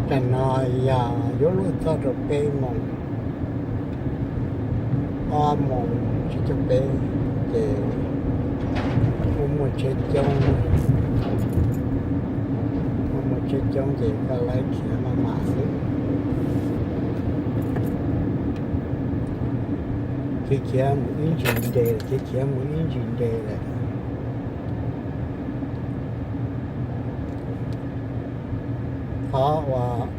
Tam no yog yuav luag txog rau peb moos, ob moos tsib caug peb, ces kuj muaj tsheb coob, kuj muaj tsheb coob ces koj laib khiav maj mam xwb. Khiav khiav mus ib ntsis nres, khiav khiav mus ib ntsis nres lawm. Qhov uas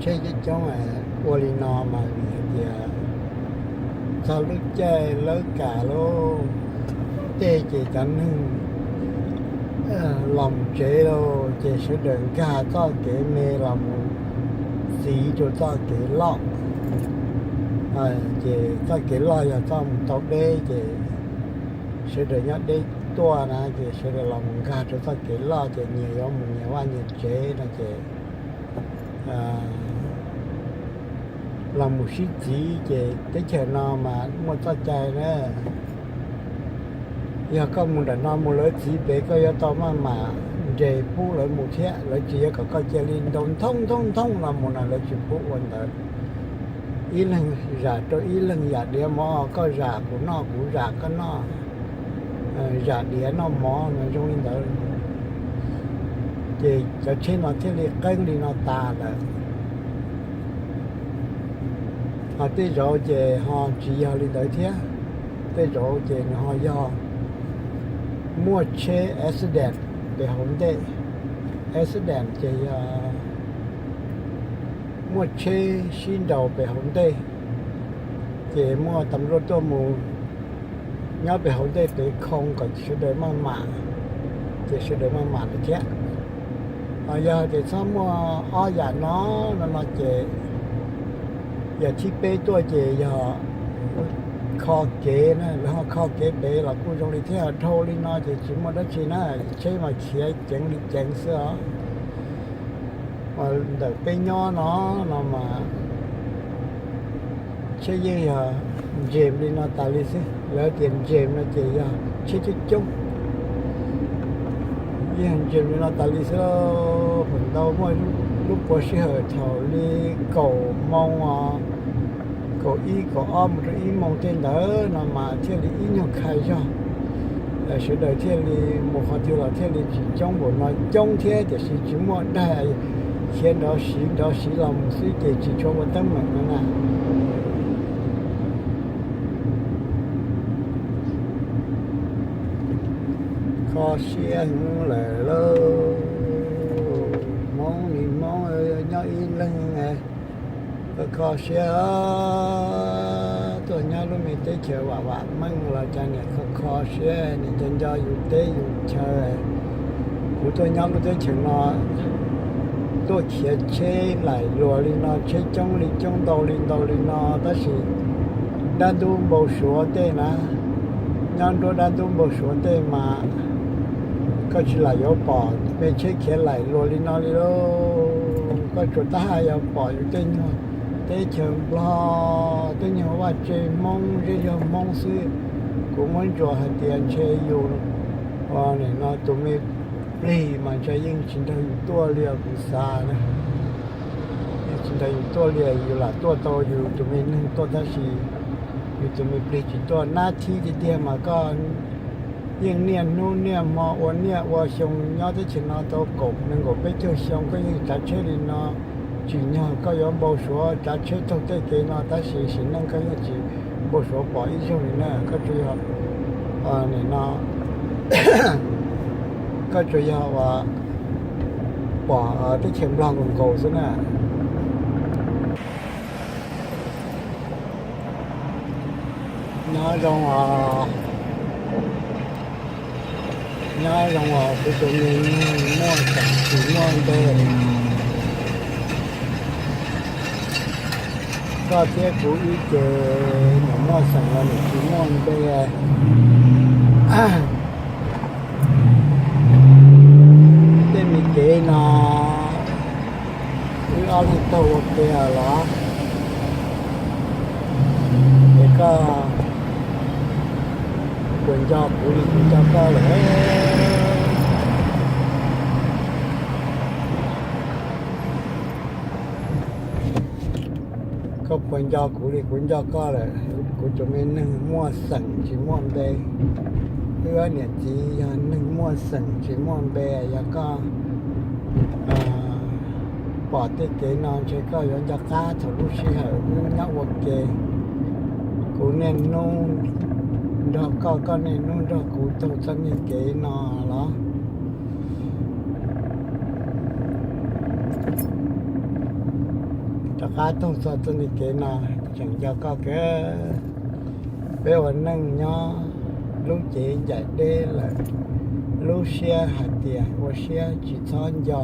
tsheb coob coob ua li no mas vim hais tias txog lub caij lawv kam lub tej ces cov neeg los mus tsev lawm ces sawv daws nkag txoj kev me los mus txiv rau txoj kev loj, ces txoj kev loj yog txoj mus tau deb ces sawv daws nyob deb tuaj na ces sawv daws los mus nkag rau txoj kev loj ces nyias yuav mus nyias vaj nyias tsev no ces los mus sib txiv ces teb chaws no mas muaj txoj cai na. Yog koj mus nram no mus lawv txiv pem koj yuav tau maj mam nres pub lawv mus thiab, lawv tsis yuav kom koj cia li ntaus nthooj nthooj nthooj no mus no lawv tsis pub ua ntawd. Ib leeg zam rau ib leeg, yam diav mov koj zam kuv noj, kuv zam koj noj, zam diav noj mov no zoo li ntawd. Ces cov tsheb no thiaj li qeeb li no tas lawm. Ho tej zaum ces ho tsis yog li ntawd thiab, tej zaum ces nws ho yog muaj tsheb accident pem hauv ntej. Accident ces yog muaj tsheb sib nraus pem hauv ntej, ces muaj tas luaj tuaj mus nyob pem hauv ntej pem khoo kom sawv daws maj mam, ces sawv daws maj mam lawm thiab. Ho yog tias txhob muaj ob yam no no no ces yam thib peb tuaj ces yog kho kev na, lawv ho kho kev pem los kuj zoo li thiab. Dhau li no ces tsis muaj dab tsi na, tsheb mas khiav ceev li ceev xwb os. Ntawm peb nyob no no mas tsheb yeej yog ntsees li no tas li xwb. Lawv tias ntsees no ces yog tsheb coob coob, yeej ntsees li no tas li xwb. Feem ntau muaj lub puas sij hawm thaum li kaum moos, kaum ib kaum ob mus rau ib moos tej ntawd no mas thiaj li ib nyuag khai zog, sawv daws thiaj li mus qhov twg los thiaj li tsis coob npaum no. Coob thiab tiam sis tsis muaj daig, khiav nrov siv nrov siv los mus xwb ces tsis tshua ua teeb meem no na. Kho siab heev lawm lauj, Hmoob li Hmoob nyob ib leeg, kho siab. Tuaj nyob lub me teb chaws vam vam meej los cas niam kho kho siab, niam nco nco yus teb yus chaw. Kuv tuaj nyob lub teb chaws no, tuaj khiav tsheb laim luas li no, tsheb coob li coob ntau li ntau li no, tab sis dab ntub npau suav tej na, nyob nruab dab ntub npau suav tej mas koj tsis lam yuav pom me tsheb khiav laim luas li no li lauj. Koj tsuas tab haj yog pom yus tej nyuag teb chaws Nplog, tej nyuag vaj tse Hmoob zej zog Hmoob xwb. Kuv muab ntsuas hais tias ntshe yus, nim no tus me plig mas ntshe yeej tsis nrog yus tuaj li os, kuv xav na. Yeej tsis nrog yus tuaj li, yus lam tuaj tau yus tus me neeg tuaj tab sis yus tus me plig tsis tuaj. Nab thib tiag tiag mas koj yeej niaj hnub niaj hmo ua niaj ua xyoo nyob teb chaws no tau kaum nees nkaum peb caug xyoo koj yeej tsav tsheb li no. Tsim nyog koj yuav npau suav tsav tsheb taug tej kev no tab sis sim neej koj yeej tsis npau suav pom ib zaug li na. Koj tsuas yog, nim no, koj tsuas yog uas pom teb chaws Nplog nkaus nkaus xwb na. Nyob zoo os, nyob zoo os kuv tus me neeg muaj xeem tsis muaj npe. Koj thiab kuv ib ce, nws muaj xeem los nws tsis muaj npe. Tej me kev no wb ob leeg taug ua ke los, es koj puas nco kuv li kuv nco koj lawm? Nco kuv li kuv nco koj lawm, kuv tus me neeg muaj xeem tsis muaj npe. Wb niam txiv yog neeg muaj xeem tsis muaj npe, yog koj pom tej kev no ntshe koj yuav nco qab thaum lub sij hawm wb nyob ua ke. Kuv niaj hnub nrog koj, koj niaj hnub nrog kuv taug txoj niag kev no los. Rov qab taug txoj niag kev no tseem nco koj kawg. Peb ua neej nyob lub cev ncaim deb lawm, lub siab hais tias ua siab tsis txhob nco,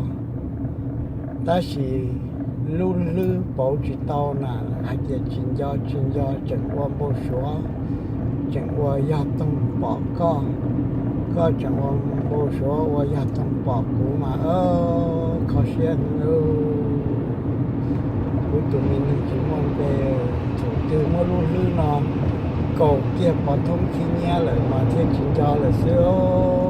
tab sis lub hlwb pauv tsis tau na, hais tias tsis nco tsis nco tseem ua npau suav, tseem ua yog toog pom koj, koj tseem ua npau suav ua yog toog pom kuv mas kho siab. Kuv tus me neeg tsis muaj npe, thaum twg muab lub hlwb no kaus kiag pov thoob khib nyiab lawm mas thiaj tsis nco lawm xwb os.